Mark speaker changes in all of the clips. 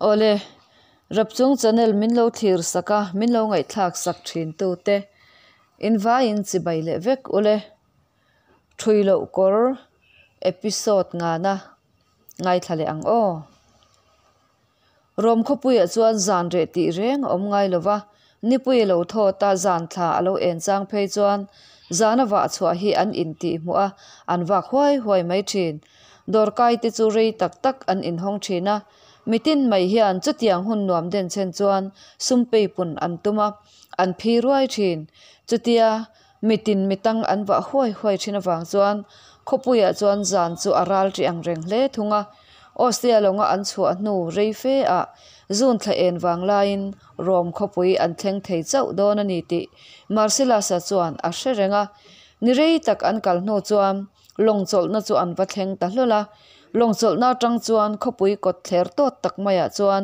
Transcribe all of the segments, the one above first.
Speaker 1: Awle, Rapchung channel min lo thlir sak a, min lo ngaihthlak sak thin tu te in vaiin chibai leh vek ule. Thui loh kawr episode ngana ngaithla leh ang aw. Rom khawpuiah chuan zan reh tih reng a awm ngai lova, nipui a lo thawt a, zan thla a lo en chang phei chuan zana vah chhuah hi an intih hmuh a, an vak huai huai mai thin. Dawrkai te chu rei tak tak an inhawng thin a, mitin mai hian chutiang hun nuam den chen chuan sum peipun an tum a, an phi ruai thin. Chutia mitin mitang an vah huai huai thin avang chuan khawpuiah chuan zan chu a ral ṭi ang reng hle thung a. Ostia lawnga an chhuah hnu rei fe ah June thla en vang laiin Rome khawpui an thleng thei chauh dawn a ni tih Marcellus-a chuan a hre reng a. Ni rei tak an kal hnu chuan Lawng chawlhna chu an va thleng ta hlawl a. Lawng chawlhna atang chuan khawpui kawt thler tawt tak maiah chuan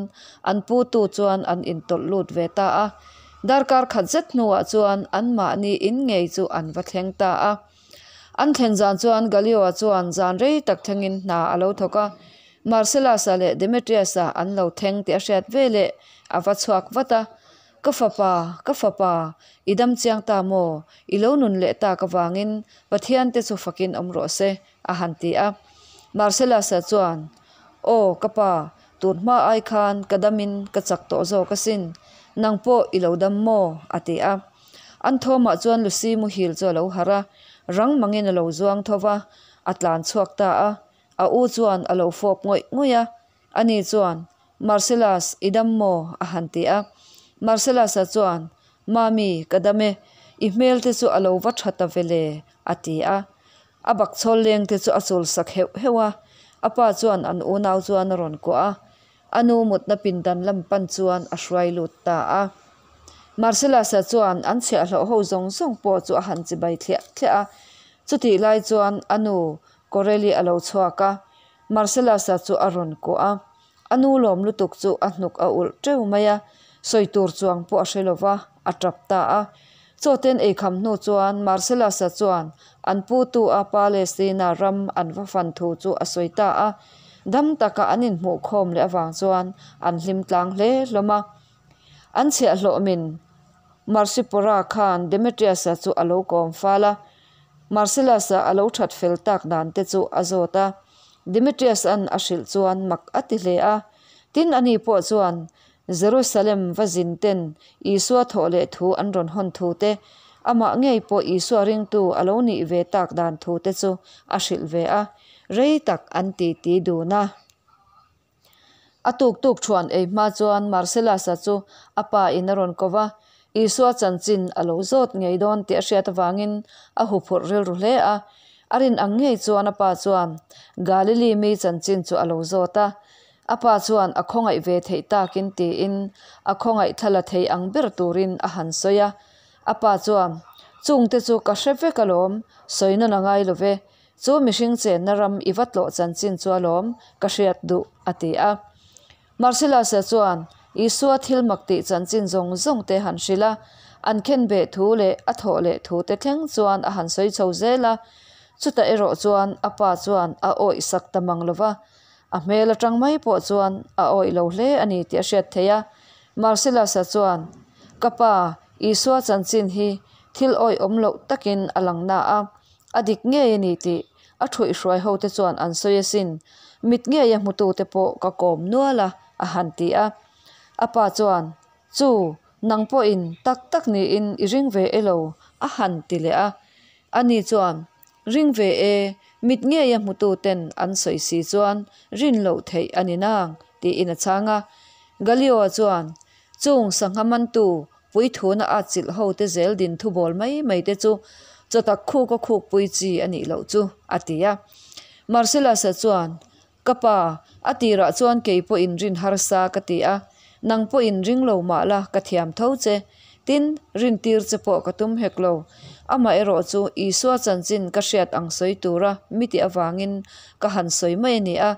Speaker 1: an putu chuan an intawlh lut ve ta a. Darkar khat zet hnuah chuan anmahni in ngei chu an va thleng ta a. An thlen zan chuan Galio-a chuan zan rei tak thlengin hna a lo thawk a. Marcellus-a leh Demetrius-a an lo thleng tih a hriat veleh a va chhuak vat a. Ka fapa, ka fapa, i dam chiang ta maw? I lo nun leh tak avangin Pathian te chu fakin awm rawh se, a han ti a. Marcellus-a chuan, Aw, ka pa, tun hma ai khan ka damin ka chak tawh zawk asin. Nang pawh i lo dam maw? a ti a. An thawmah chuan Lucy muhil chu a lo harh a, rang mangin a lo zuang tho va, a tlan chhuak ta a. A u chuan a lo fawp ngawih ngawih a. Ani chuan, Marcellus, i dam maw? a han ti a. Marcellus-a chuan, Mami, ka dam e. I hmel te chu a lo va tha ta ve le, a ti a. A bakchhawl leng te chu a chul sak heuh heuh a. A pa chuan an unau chuan a rawn kuah a. A nu mutna pindan lam pan chuan a hruai lut ta a. Marcellus-a chuan an chhiahhlawh ho zawng zawng pawh chu a han chibai thliah thliah a. Chutih lai chuan a nu Corelli a lo chhuak a. Marcellus-a chu a rawn kuah a, a nu lawm lutuk chu a hnuk a ulh teuh mai a, sawi tur chuang pawh a hre lo va, a tap ta a. Chaw ten ei kham hnu chuan Marcellus-a chuan an putu a Palestina ram an va fan thu chu a sawi ta a, dam taka an inhmuh khawm leh avang chuan an hlim tlang hle hlawm a. An chhiahhlawmin Marcipora khan Demetrius-a chu a lo kawm fal a, Marcellus-a a lo that fel tak dan te chu a zawt a, Demetrius-a'n a hrilh chuan mak a ti hle a. Tin, ani pawh chuan Jerusalem va zin ten Isua thawh leh thu an rawn hawn thu te, amah ngei pawh Isua ringtu a lo nih ve tak dan thu te chu a hrilh ve a, rei tak an titi dun a. A tuk tuk thuan ei hma chuan Marcellus-a chu a pa in a rawn ko va, Isua chanchin a lo zawt ngei dawn tih a hriat avangin a huphurh rilru hle a. A rin ang ngei chuan a pa chuan Galili mi chanchin chu a lo zawt a. A pa chuan a khawngaih ve theih takin tiin a khawngaih thla la thei ang ber turin a han sawi a. A pa chuan, Chungte chu ka hre vek alawm, sawi nawn a ngai lo ve. Chu mihring chenna ram i va tlawh chanchin chu alawm ka hriat duh, a ti a. Marcellus-a chuan Isua thil mak tih chanchin zawng zawng te han hrilh a, an khen beh thu leh a thawh leh thu te thleng chuan a han sawi chho zel a. Chutah erawh chuan a pa chuan a awih sak ta mang lo va, a hmel atang mai pawh chuan a awih lo hle a ni tih a hriat theih a. Marcellus-a chuan, Ka pa, Isua chanchin hi thil awih awm loh takin a lang na a, A dik ngei a ni tih a thuihhruai ho te chuan an sawi asin. Mit ngei a hmutu te pawh ka kawm nual a, a han ti a. A pa chuan, Chu, nang pawhin tak tak niin i ring ve e lo, a han ti leh a. Ani chuan, Ring ve e, mit ngei a hmutu ten an sawi si chuan rin loh theih a ni nang, tiin a chhang a. Galio-a chuan, Chung sangha mantu Puithuna a chilh ho te zel din thu bawl mai mai te chu chawtak khuk a khuk pui chi a nih loh chu, a ti a. Marcellus-a chuan, Ka pa, a tirah chuan kei pawhin rin harsa ka ti a, nang pawhin ring lo mah la ka thiam tho che. Tin, rin tir che pawh ka tum hek lo. Amaherawh chu Isua chanchin ka hriat ang sawi tura mi tih avangin ka han sawi mai a ni a.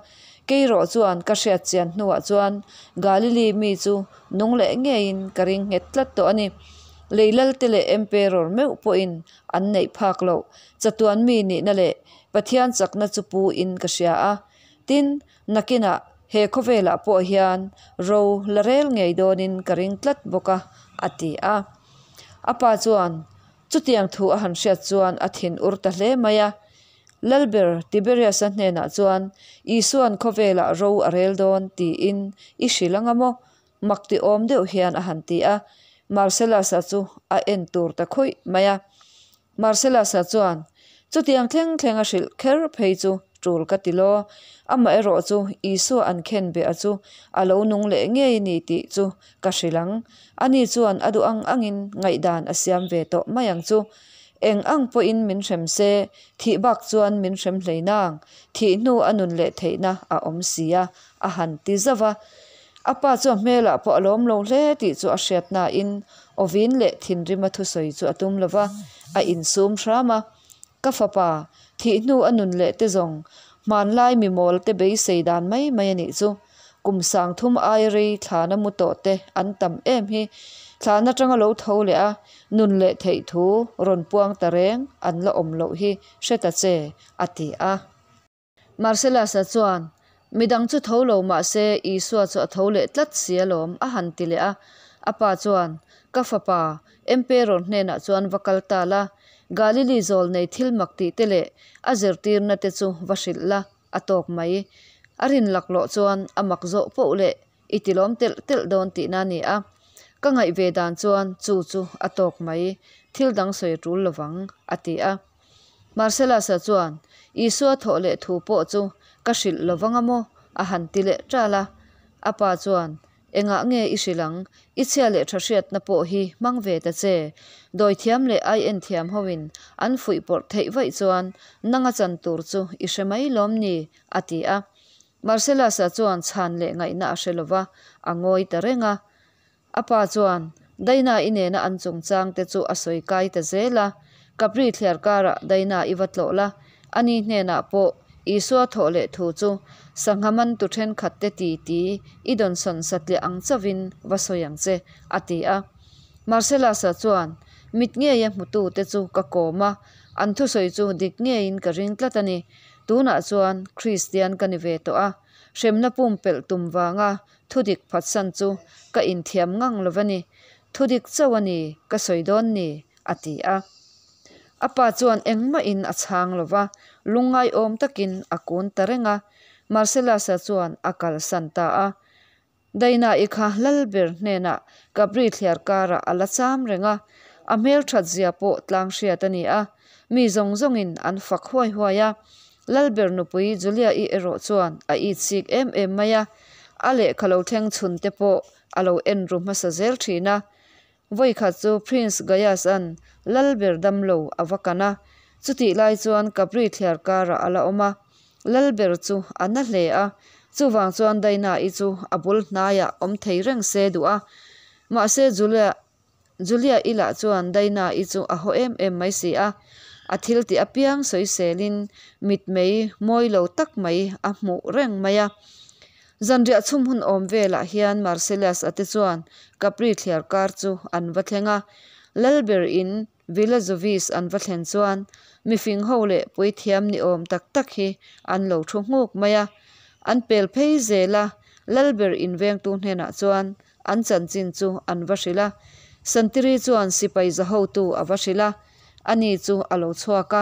Speaker 1: Keirawh chuan ka hriat chian hnuah chuan Galili mi chu Nung leh ngeiin ka ring nghet tlat tawh a ni. Leilalte leh Emperor meuh pawhin an neih phak loh chatuan mi nihna leh Pathian chakna chu pu in ka hria a. Tin, nakinah He khawvelah pawh hian ro la rel ngei dawnin ka ring tlat bawk a, a ti a. A pa chuan chutiang thu a han hriat chuan a thin ur ta hle mai a. Lalber Tiberius-a hnenah chuan Isua'n khawvelah ro a rel dawn tiin i hrilh anga maw? Mak ti awm deuh hian a han ti a. Marcellus-a chu a en tur ta khawih mai a. Marcellus-a chuan, Chutiang thleng thleng a hrilh kher phei chu tul ka ti law. Amaherawh chu Isua an khen beh a chu a lo nung leh ngei ni tih chu ka hrilh ang. Ani chuan a duh ang angin ngaihdan a siam ve tawh mai ang chu. Eng ang pawhin min hrem se, thih bak chuan min hrem hlei nang, thih hnu a nun leh theihna a awm si a, a han ti zauh a. A pa chu a hmelah pawh a lawm lo hle tih chu a hriat nain awvin leh thinrima thusawi chu a tum lo va, a insum hram a. Ka fapa, thih hnu a nun leh te zawng, hmanlai mi mawl te beisei dan mai mai a nih chu. Kum sang thum ai rei thlana mu tawh te an tam em hi. Thlan atanga lo tho leh a, nun leh theih thu rawn puang ta reng an la awm loh hi hre ta che, a ti a. Marcellus-a chuan, Midang chu tho lo mah se Isua chu a tho leh tlat si alawm, a han ti leh a. A pa chuan, Ka fapa, Emperor hnenah chuan va kal ta la, Galili zawl nei thil mak tih te leh a zirtirna te chu va hrilh la, a tawk mai. A rin laklawh chuan a mak zawh poh leh i tilawm telh telh dawn tihna a ni a. Ka ngaih ve dan chuan chu chu a tawk mai, thil dang sawi a tul lovang, a ti a. Marcellus-a chuan, Isua thawh leh thu pawh chu ka hrilh lo vang a maw? a han ti leh ṭal a. A pa chuan, Engah nge i hrilh ang? I chhia leh ṭha hriatna pawh hi hmang ve ta che. Dawithiam leh ai enthiam hoin an fuihpawrh theih vaih chuan nang a chan tur chu i hre mai lawm ni? a ti a. Marcellus-a chuan chhan leh ngaihna a hre lo va, a ngawi ta reng a. A pa chuan Daina-i nena an chungchang te chu a sawi kai ta zel a, Capri thliar karah Daina-i va tlawh la, ani hnenah pawh Isua thawh leh thu chu sangha man tu thenkhat te ti ti i dawnsawn satliah ang chauhin va sawi ang che, a ti a. Marcellus-a chuan mit ngeia hmutu te chu ka kawm a, an thusawi chu dik ngeiin ka ring tlat a ni. Tunah chuan Kristian ka ni ve tawh a, hremna pumpelh tum vanga Thudik phatsan chu ka inthiam ngang lo va ni, thudik chauh a ni ka sawi dawn ni, a ti a. A pa chuan engmahin a chhang lo va, lungngaihawm takin a kun ta reng a. Marcellus-a chuan a kalsan ta a. Daina-i kha Lalber hnenah Capri thliar karah a la cham reng a, a hmelthat zia pawh tlang hriat a ni a, mi zawng zawngin an fak huai huai a. Lalber nupui Julia-i erawh chuan a itsik em em mai a, a lehkha lo thleng chhun te pawh a lo en ru hmasa zel thin a. Vawikhat chu Prince Gaius-a'n Lalber damlo a va kan a, chutih lai chuan Capri thliar karah a la awm a. Lalber chu a na hle a, chuvang chuan Daina-i chu a bul hnaiah awm thei reng se duh a. Mahse Julia Julia-i lah chuan Daina-i chu a haw em em mai si a, a thil tih apiang sawiselin mitmei mawi lo tak mai a hmuh reng mai a. Zanriah chhum hun awm velah hian Marcellus-a te chuan Capri thliar kar chu an va thleng a, Lalber in Villa Jovis an va thlen chuan mifing ho leh puithiam ni awm tak tak hi an lo thu nghuk mai a. An pel phei zel a, Lalber invengtu hnenah chuan An chanchin chu an va hrilh a. Santiri chuan sipai za hotu a va hrilh a, ani chu a lo chhuak a,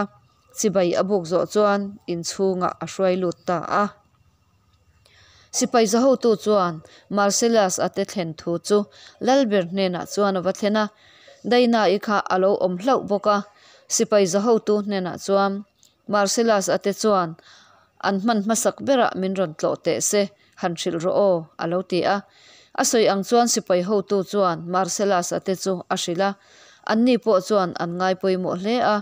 Speaker 1: chibai a buk zawh chuan inchhungah a hruai lut ta a. Sipai za hotu chuan Marcellus a te thlen thu chu Lalber hnenah chuan a va thlen a, Daina-i kha a lo awm hlauh bawk a. Sipai za hotu hnenah chuan Marcellus a te chuan an hman hmasak berah min rawn tlawh teh se, han hrilh rawh aw, a lo ti a. A sawi ang chuan sipai hotu chuan Marcellus a te chu a hrilh a, anni pawh chuan an ngai pawimawh hle a.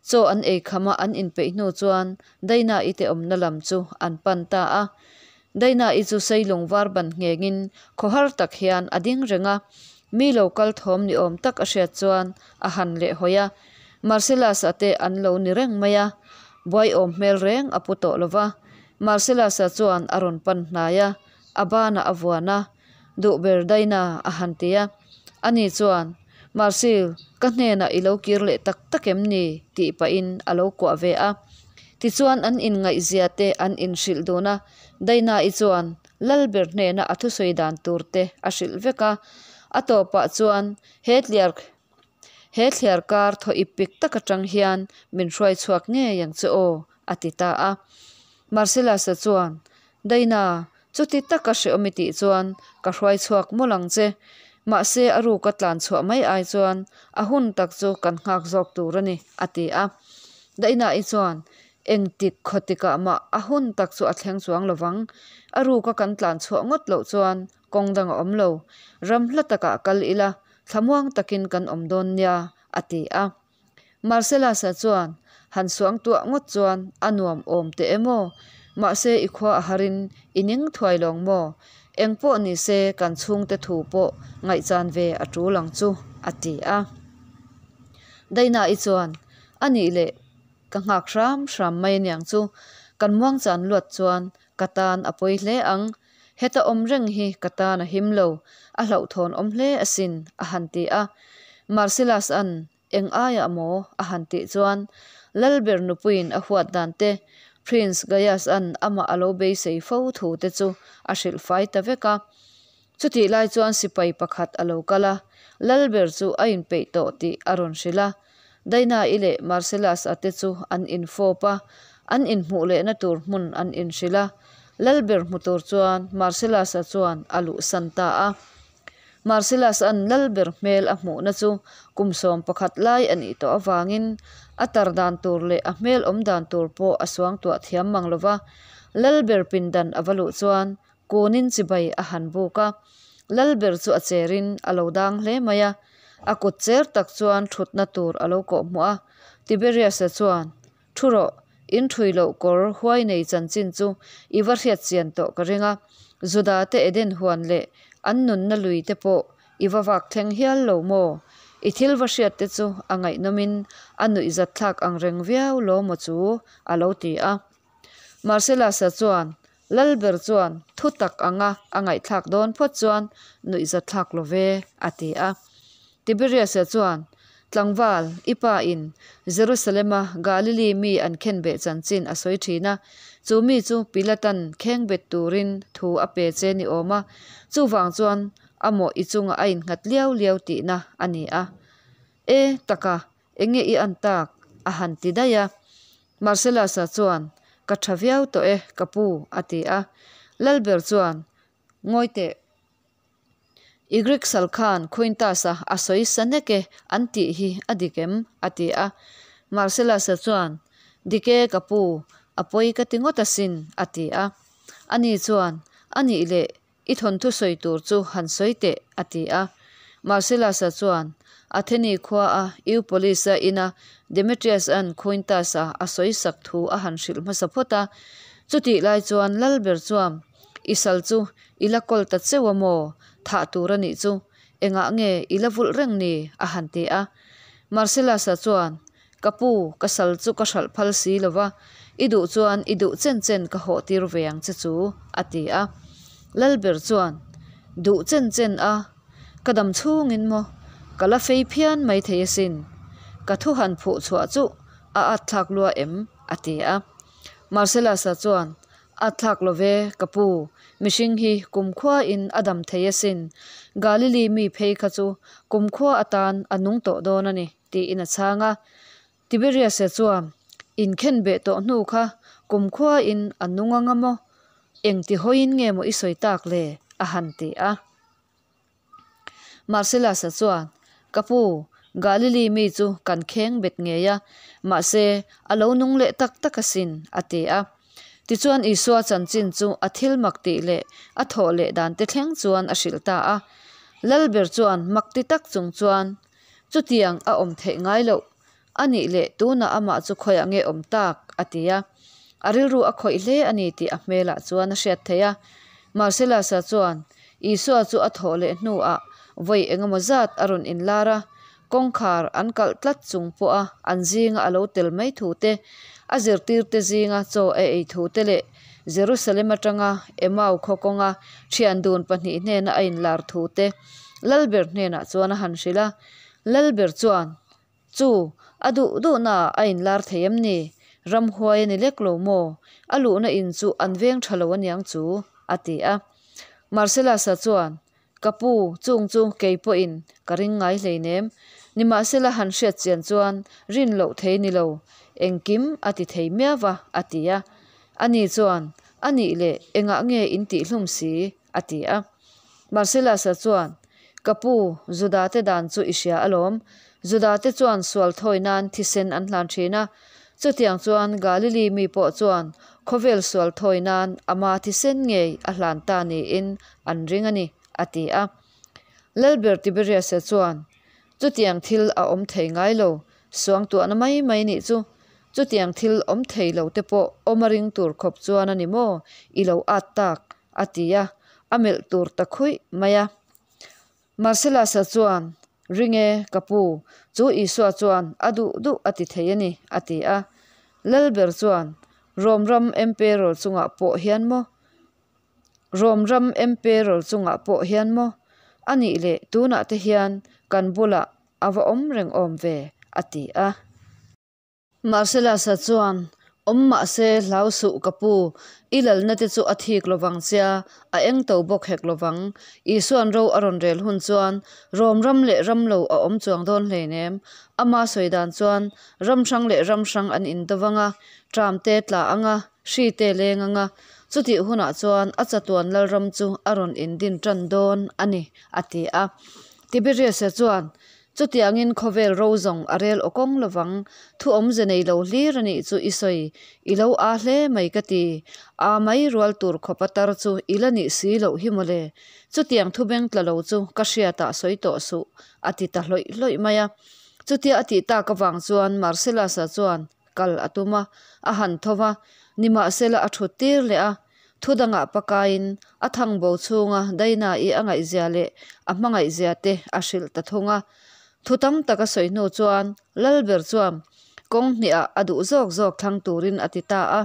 Speaker 1: Chaw an ei kham a an inpeih hnu chuan Daina-i te awmna lam chu an pan ta a. Daina-i chu Seilung var ban nghengin khawhar tak hian a ding reng a, mi lo kal thawm ni awm tak a hriat chuan a han leh hawi a. Marcellus-a te an lo ni reng mai a, buaiawm hmel reng a pu tawh lo va. Marcellus-a chuan a rawn pan hnai a, a banah a vuan a, Duh ber Daina a han ti a. Ani chuan, Marcel, ka hnenah i lo kir leh tak tak em ni? tih pahin a lo kuah ve a. Tichuan an inngaihzia te an inhrilh dun a, Daina-i chuan Lalber hnena a thusawi dan tur te a hrilh vek a. A tawpah chuan he tliar he thliar kar thaw ip pik tak atang hian min hruai chhuak ngei ang che aw, a ti ta a. Marcellus-a chuan, Daina, chuti taka hrehawm i tih chuan ka hruai chhuak mawlh ang che. Mahse a ruka tlan chhuah mai ai chuan a hun tak chu kan nghak zawk tur a ni, a ti a. Daina-i chuan, Engtik khaw tikah mah a hun tak chu a thleng chuang lo vang. A ruka kan tlan chhuah ngawt loh chuan kawng dang a awm lo. Ram hla takah kal ila, thlamuang takin kan awm dawn nia, a ti a. Marcellus-a chuan, Han suang tuah ngawt chuan a nuam awm teh em aw? Mahse i khua a harin i ning thuai lawng maw? Eng pawh ni se kan chhungte thu pawh ngaihchan ve a tul ang chu, a ti a. Daina-i chuan, A nih leh ka nghak hram hram mai aniang chu, kan muangchan luat chuan ka tan a pawi hle ang. Heta awm reng hi ka tan a him lo, a hlauhthawn awm hle asin, a han ti a. Marcellus-a'n Eng aiah maw? a han tih chuan Lalber nupuiin a huat dan te, Prince Gaius-a'n amah a lo beisei fo thu te chu a hrilh fai ta vek a. Chutih lai chuan sipai pakhat a lo kal a, Lalber chu a inpeih tawh tih a rawn hrilh a. Daina-i leh Marcellus-a te chu an infawp a, an inhmuh lehna tur hmun an inhrilh a. Lalber hmu tur chuan Marcellus-a chuan a luhsan ta a. Marcellus-a'n Lalber hmel a hmuhna chu kum 11 lai a nih tawh avangin a tar dan tur leh a hmel awm dan tur pawh a suangtuah thiam mang lo va. Lalber pindan a va luh chuan kunin chibai a han buk a. Lalber chu a cherin a lo dang hle mai a, a kut cher tak chuan thutna tur a lo kawhhmuh a. Tiberius-a chuan, Thu rawh, in thui loh kawr huai nei chanchin chu i va hriat chian tawh ka ring a, Juda te Eden huan leh an nunna lui te pawh i va vak thleng hial lo maw? I thil va hriat te chu a ngaihnawmin a nuihzat thlak ang reng viau lo maw chu? a lo ti a. Marcellus-a chuan, Lalber chuan thu tak anga a ngaihthlak dawn phawt chuan nuihzat thlak lo ve, a ti a. Tiberius-a chuan, Tlangval, i pa in Jerusalem-a Galili mi an khenbeh chanchin a sawi thin a, chu mi chu Pilatan khengbet turin thu a pe che ni awm a, chuvang chuan a mawh i chungah a innghat liau liau tihna a ni a. E, taka, enge i an tak? a han ti daih a. Marcellus-a chuan, Ka tha viau tawh e, ka pu, a ti a. Lalber chuan, Ngawi teh. I Greek sal khan Quintus-a a sawi sa nek e an tih hi a dik em? a ti a. Marcellus-a chuan, Dik e ka pu, a pawi ka ti ngawt asin, a ti a. Ani chuan, A nih leh, i thawnthu sawi tur chu han sawi teh, a ti a. Marcellus-a chuan, Atheni khuaa Eupolis-a ina Demetrius-a'n Quintus-a a sawi sak thu a han hrilh hmasa phawt a. Chutih lai chuan Lalber chuan, I sal chu i la kawl ta cheu a maw? Thah tur a nih chu. Engah nge i la vulh reng ni? a han ti a. Marcellus-a chuan, Ka pu, ka sal chu ka hralh phal si lo va, i duh chuan i duh chen chen ka hawh tir ve ang che chu, a ti a. Lalber chuan, Duh chen chen a, ka dam chhungin maw? Ka la fei phian mai thei asin. Ka thu han phuh chhuah chuh a at thlak lua em? a ti a. Marcellus-a chuan, A thlak lo ve, ka pu, mihring hi kumkhuain a dam thei asin. Galili mi phei kha chu kumkhua atan a nung tawh dawn a ni, tiin a chhang a. Tiberius-a chuan, Inkhen beh tawh hnu kha kumkhuain a nung anga maw? Engti hawiin nge maw i sawi tak le? a han ti a. Marcellus-a chuan, Ka pu, Galili mi chu kan kheng bet ngei a, mahse, a lo nung leh tak tak asin, a ti a. Tichuan Isua chanchin chu a thil mak tih leh a thawh leh dan te thleng chuan a hrilh ta a. Lalber chuan mak ti tak chung chuan, Chutiang a awm theih ngai loh, a nih leh tunah amah chu khawiah nge awm tak? a ti a. A rilru a khawih hle a ni tih a hmelah chuan a hriat theih a. Marcellus-a chuan Isua chu a thawh leh hnuah vawi engemaw zat a rawn inlar a, kawngkhar an kalh tlat chung pawha an zinga a lo tel mai thu te, a zirtirte zinga chaw a ei thu te leh Jerusalem atanga Emau khaw kawnga thian dun pahnih hnena a inlar thu te Lalber hnenah chuan a han hrilh a. Lalber chuan Chu, a duh duhnaah a inlar thei em ni? Ramhuai a ni lek lo maw? A luhna in chu an veng tha lo aniang chu, a ti a. Marcellus-a chuan, Ka pu, chung chu kei pawhin ka ring ngai hleinem. Nimahsela han hriat chian chuan rin loh thei ni lo, engkim a ti thei miau va, a ti a. Ani chuan, A nih leh, engah nge in tihhlum si? a ti a. Marcellus-a chuan, Ka pu, Juda-te dan chu i hria alawm. Juda-te chuan sual thawi nan thisen an hlan thin a. Chutiang chuan Galili mi pawh chuan khawvel sual thawi nan ama thisen ngei a hlan ta niin an ring a ni, a ti a. Lalber Tiberius-a chuan, Chutiang thil a awm thei ngai lo, suangtuahna mai mai nih chu. Chutiang thil awm thei lo te pawh awm a ring tur khawp chuan a ni maw i lo at tak? a ti a, a melh tur ta khuih mai a. Marcellus-a chuan, Ring e, ka pu, chu Isua chuan a duh duh a ti thei a ni, a ti a. Lalber chuan, Rom ram Emperor chungah pawh hian maw? Rom ram Emperor chungah pawh hian maw? A nih leh tunah te hian kan bulah a va awm reng awm ve, a ti a. Marcellus-a chuan, Awm mahse, hlau suh ka pu, i lalna te chu a thik lovang chia, a eng to bawk hek lovang. Isua'n ro a rawn rel hun chuan Rom ram leh ram lo a awm chuang dawn hleinem. Ama sawi dan chuan ram hrang leh ram hrang an indo vang a, tram te tla ang a, hri te leng ang a, chutih hunah chuan a chatuan lalram chu a rawn indin tan dawn a ni, a ti a. Tiberius-a chuan, Chutiangin khawvel ro zawng a rel aw kawng lovang, thu awmze nei lo hlir a nih chu i sawi, i lo aa hle mai ka ti. Aa mai rual tur khawp a tar chu i la nih si loh hi mawle. Chutiang thu beng tla lo chu ka hriatah sawi tawh suh, a ti ta hlawih hlawih mai a. Chutia a tih tak avang chuan Marcellus-a chuan kal a tum a, a han tho va, nimahsela a thut tir leh a. Thu dangah pakaiin a thangbo chhunga Daina-i a ngaihzia leh a hmangaihzia te a hrilh ta thung a. Thu tam tak a sawi hnu chuan Lalber chuan kawng hnihah a duh zawk zawk thlang turin a ti ta a.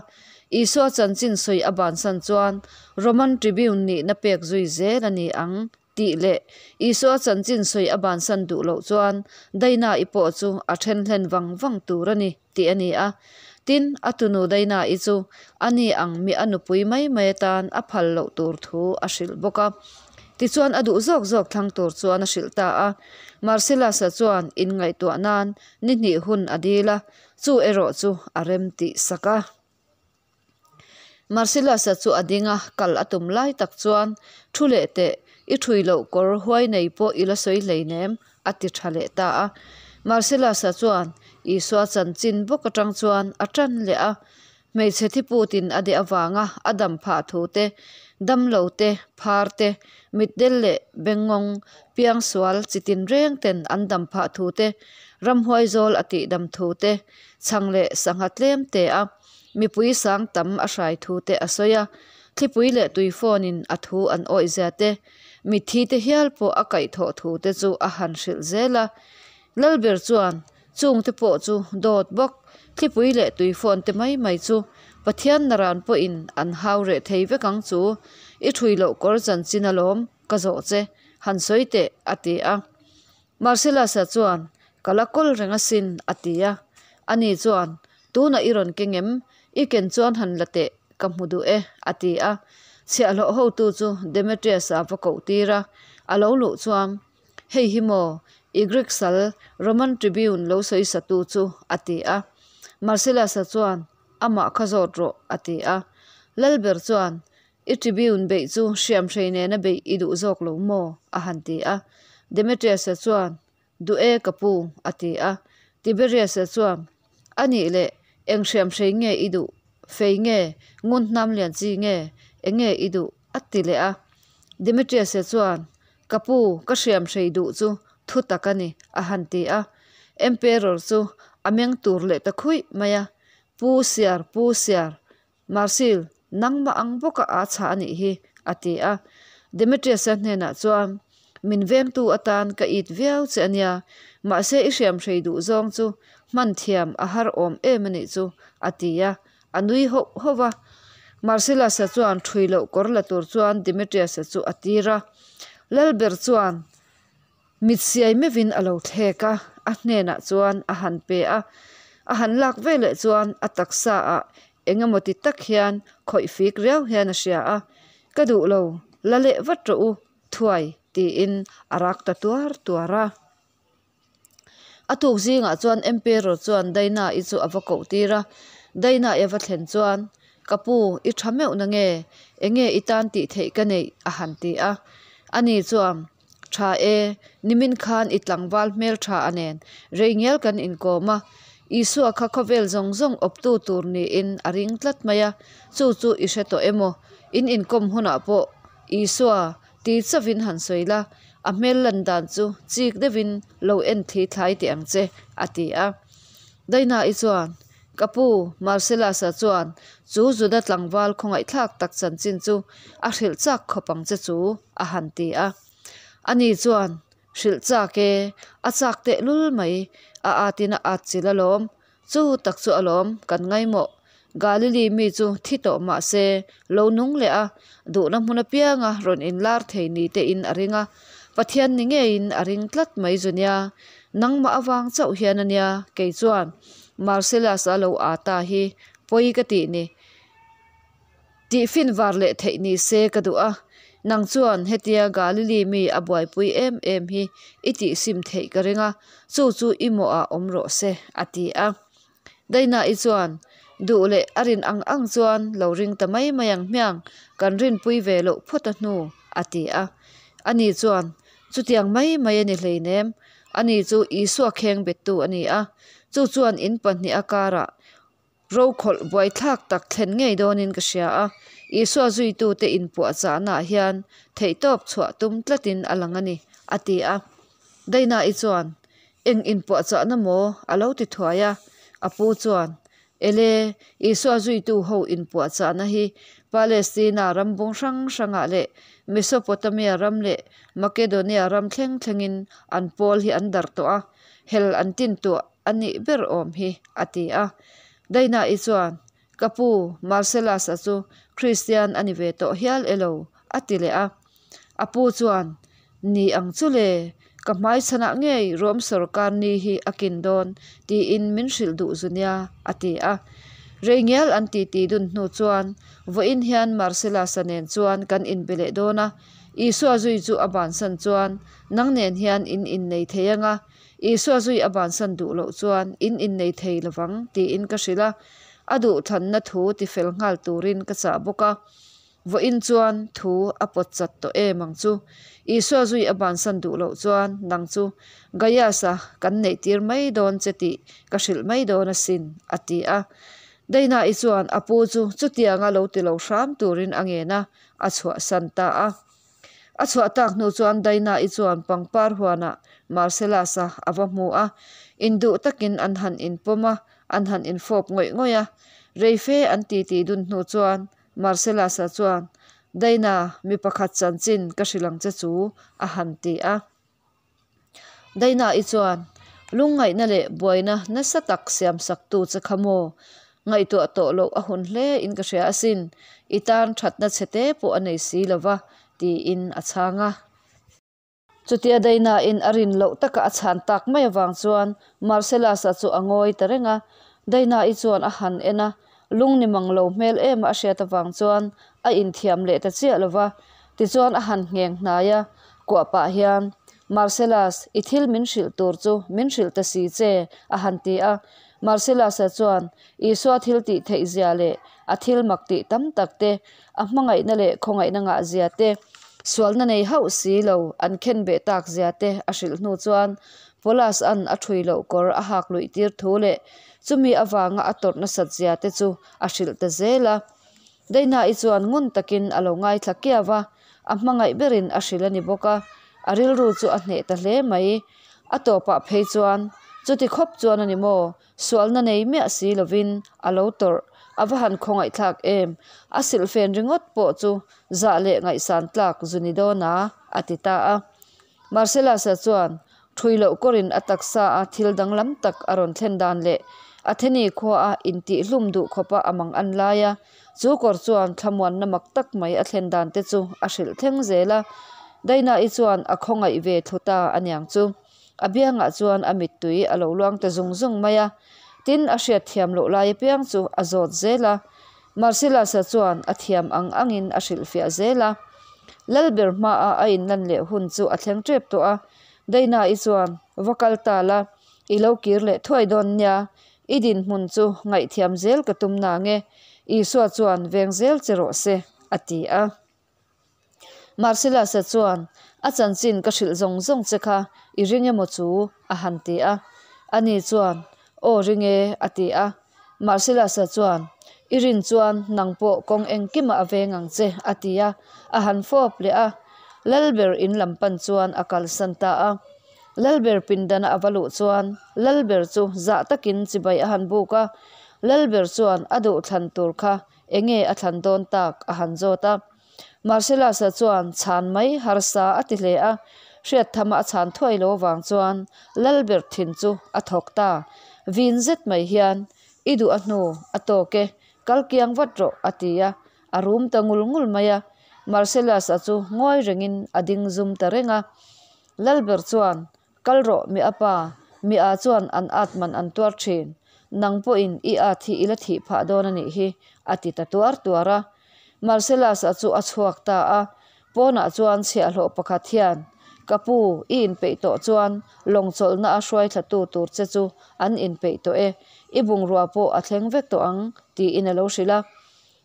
Speaker 1: Isua chanchin sawi a bansan chuan Roman Tribune nihna pek zui zel a ni ang tih leh Isua chanchin sawi a bansan duh loh chuan Daina-i pawh chu a then hlen vang vang tur a ni tih a ni a. Tin, a tunu Daina-i chu a ni ang mi a nupui mai mai atan a phal loh tur thu a hrilh bawk a. Tichuan a duh zawk zawk thlang tur chuan a hrilh ta a. Marcellus-a chuan inngaihtuah nan ni hnih hun a dil a, chu erawh chu a rem tih sak a. Marcellus-a chu a ding a, kal a tum lai tak chuan, Thu leh teh, i ṭhui loh kawr huai nei pawh i la sawi hleinem, a ti ṭha leh ta a. Marcellus-a chuan Isua chanchin bawk aṭang chuan a ṭan leh a, hmeichhe thiputin a deh avanga a dam phah thu te, damlo te, phar te, mitdel leh bengngawng, piangsual, chitin reng ten an dam phah thu te, ramhuai zawl a tihdam thu te, chhang leh sangha tlem te a. Mipui sang tam a hrai thu te a sawi a, thlipui leh tui phone in a thu an awih zia te, mitthi te hial pawh a kaihthawh thu te chu a han hrilh zel a. Lalber chuan chung te pawh chu dawt bawk, thlipui leh tui phone te mai mai chu Pathian naran pawhin an hau reh thei vek ang chu, i ṭhui loh kawr chanchin alawm ka zawh che, han sawi teh a ti a. Marcellus-a chuan, Ka la kawl reng asin, a ti a. Ani chuan, Tunah i rawn keng em? I ken chuan han la teh, ka hmu duh e, a ti a. Chhiahhlawh hotu chu Demetrius-a va koh tir a. A lo luh chuan, Hei hi maw, i Greek sal, Roman tribune lo sawi satu chu, a ti a. Marcellus-a chuan, Amah kha zawt rawh, a ti a. Lalber chuan, I tribune beih chu hriamhrei nena beih i duh zawk lo maw? a han ti a. Demetrius-a chuan, Duh e ka pu, a ti a. Tiberius-a chuan, A nih leh, eng hriamhrei nge i duh? Fei nge? Ngun hnam lian chi nge? Eng nge i duh? a ti leh a. Demetrius-a chuan, Ka pu, ka hriamhrei duh chu thu tak a ni, a han ti a. Emperor chu a meng tur leh ta khuih mai a, Pu Siar, Pu Siar, Marcel, nangmah ang bawka aa chhah a nih hi, a ti a. Demetrius-a hnenah chuan, Min vengtu atan ka it viau che a nia, mahse i hriamhrei duh zawng chu hman thiam a har awm em a nih chu, a ti a, a nui hauh hauh va. Marcellus-a chuan ṭhui loh kawr la tur chuan Demetrius-a chu a tir a. Lalber chuan Mit siai meuhin a lo thlek a, a hnenah chuan a han pe a. A han lak veleh chuan a taksa ah eng emaw ti tak hian khawih fik riau hian a hria a, Ka duh lo, La leh vat rawh u, thuai, tiin a rak ta tuar tuar a. A tuk zingah chuan Emperor chuan Daina-i chu a va koh tir a. Daina-i a va thlen chuan, Ka pu, i tha meuh na nge? Enge i tan tih theih ka neih? a han ti a. Ani chuan, Tha e, nimin khan i tlangval hmel tha a nen rei ngial kan inkawm a. Isua kha khawvel zawng zawng awptu tur niin a ring tlat mai a, chu chu i hre tawh emaw? In inkawm hunah pawh Isua Ti chauhin han sawi la, a hmel lan dan chu chik deuhin lo en thli thlai teh ang che, a ti a. Daina-i chuan, Ka pu, Marcellus-a chuan chu Juda tlangval khawngaihthlak tak chanchin chu a hrilh chak khawp ang che chu, a han ti a. Ani chuan, Hrilh chak e, a chak tehlul mai, a atin a at chilh alawm, Chu tak chu alawm kan ngaimawh. Galili mi chu thi tawh mah se lo nung leh a, duhna hmun apianga rawn inlar thei ni tein a ring a. Pathian ni ngeiin a ring tlat mai zu nia. Nangmah avang chauh hian a nia, kei chuan Marcellus-a lo aa ta hi pawi ka tih ni. Tih fin var leh theih ni se ka duh a, nang chuan hetia Galili mi a buaipui em em hi i tihsim theih ka ring a, chu chu i mawhah awm rawh se, a ti a. Daina-i chuan, Duh leh a rin ang ang chuan lo ring ta mai mai ang hmiang, kan rinpui ve loh phawt a hnu, a ti a. Ani chuan, Chutiang mai mai a ni hleinem, ani chu Isua kheng bettu a ni a, chu chuan in pahniha karah Rokhawlh buaithlak tak thlen ngei dawnin ka hria a, Isua zuitute inpuahchahnaah hian theihtawp chhuah tum tlatin a lang a ni, a ti a. Daina-i chuan, Eng inpuahchahna maw? a lo ti thuai a. A pu chuan, Ele, Isua zuitu ho inpuahchahna hi Palestina ram bung hrang hrangah leh Mesopotamia ram leh Makedonia ram thleng thlengin an pawl hi an darh tawh a, hel an tintuah A nih ber awm hi, a ti a. Daina-i chuan, Ka pu, Marcellus-a chu Kristian a ni ve tawh hial elo? a ti leh a. A pu chuan, Ni ang chu le, ka hmaichhanah ngei Rom sawrkar ni hi a kin dawn tiin min hrilh duh zu nia, a ti a. Rei ngial an titi dun hnu chuan, Vawiin hian Marcellus-a nen chuan kan inbe leh dawn a, Isua zui chu a bansan chuan nang nen hian in innei thei anga, Isua zui a bansan duh loh chuan in innei thei lovang tiin ka hrilh a, a duhthlanna thu tifel nghal turin ka chah bawk a. Vawiin chuan thu a pawt chat tawh em ang chu. Isua zui a bansan duh loh chuan nang chu Gaius-a kan neihtir mai dawn che tih ka hrilh mai dawn asin, a ti a. Daina-i chuan a pu chu chutianga lo ti lo hram turin a ngen a, a chhuahsan ta a. A chhuah tak hnu chuan Daina-i chuan pangpar huanah Marcellus-a a va hmu a, induh takin an han inpawm a, an han infawp ngawih ngawih a. Reife an titi dun hnu chuan Marcellus-a chuan, Daina, mi pakhat chanchin ka hrilh ang che chu, a han ti a. Daina-i chuan, Lungngaihna leh buaina nasa tak siamsaktu che kha maw? Ngaihtuah tawh loh a hun hle in ka hria asin, i tan thatna chhe te pawh a nei si lo va, tiin a chhang a. Chutia Daina-in a rin loh taka a chhan tak mai avang chuan Marcellus-a chu a ngawi ta reng a. Daina-i chuan a han en a, lung ni mang lo hmel em a hriat avang chuan a inthiam leh ta chiah lo va. Tichuan a han ngheng hnai a, kuah pah hian, Marcellus, i thil min hrilh tur chu min hrilh ta si che, a han ti a. Marcellus-a chuan Isua thil tih theih zia leh a thil mak tih tam tak te, a hmangaihna leh khawngaihna ngah zia te, sualna nei hauh si lo an khen beh tak zia te a hrilh hnu chuan Paulus-a'n a ṭhui loh kawr a hak luih tir thu leh chumi avanga a tawrh nasat zia te chu a hrilh ta zel a. Daina-i chuan ngun takin a lo ngaithla kiau a, a hmangaih berin a hrilh a ni bawk a, a rilru chu a hneh ta hle mai. A tawpah phei chuan, Chuti khawp chuan a ni maw? Sualna nei miah si lovin a lo tawrh, a va han khawngaihthlak em? A silhfen ringawt pawh chu zah leh ngaihsan tlak zu ni dawn a, a ti ta a. Marcellus-a chuan Ṭhui loh kawrin a taksa a thil danglam tak a rawn thlen dan leh Atheni khua a intihhlum duh khawpa a mang an lai a, chu kawr chuan thlamuanna mak tak mai a thlen dan te chu a hrilh thleng zel a. Daina-i chuan a khawngaih ve thlu ta a niang chu. A biangah chuan a mittui a lo luang ta zung zung mai a. Tin, a hriat thiam loh lai apiang chu a zawt zel a. Marcellus-a chuan a thiam ang angin a hrilhfiah zel a. Lalber hmaah a inlan leh hun chu a thleng tep tawh a. Daina-i chuan, Va kal ta la, i lo kir leh thuai dawn nia, i dinhmun chu ngaihthiam zel ka tum nange, Isua chuan veng zel che rawh se, a ti a. Marcellus-a chuan, A chanchin ka hrilh zawng zawng che kha i ring emaw chu? a han ti a. Ani chuan, Aw ring e, a ti a. Marcellus-a chuan, I rin chuan nang pawh kawng engkimah a veng ang che, a ti a, a han fawp leh a. Lalber in lam pan chuan a kalsan ta a. Lalber pindana a va luh chuan Lalber chu zah takin chibai a han buk a. Lalber chuan a duhthlan tur kha enge a thlan dawn tak a han zawt a. Marcellus-a chuan chhan mai harsa a ti hle a, hriatthama a chhan thuai lo vang chuan Lalber thin chu a thawk ta. Vin zet mai hian, I duh a hnu, a tawk e, kal kiang vat rawh, a ti a, a rum ta ngul ngul mai a. Marcellus-a chu ngawi rengin a ding zum ta reng a. Lalber chuan, Kal rawh mi a pa, mi a chuan an at man an tuar thin, nang pawhin i at hi i la thih phah dawn a nih hi, a ti ta tuar tuar a. Marcellus-a chu a chhuak ta a, pawnah chuan chhiahhlawh pakhat hian, Ka pu, i inpeih tawh chuan lawng chawlhna a hruai thlatu tur che chu an inpeih tawh e, i bungrua pawh a thleng vek tawh ang, tiin a lo hrilh a.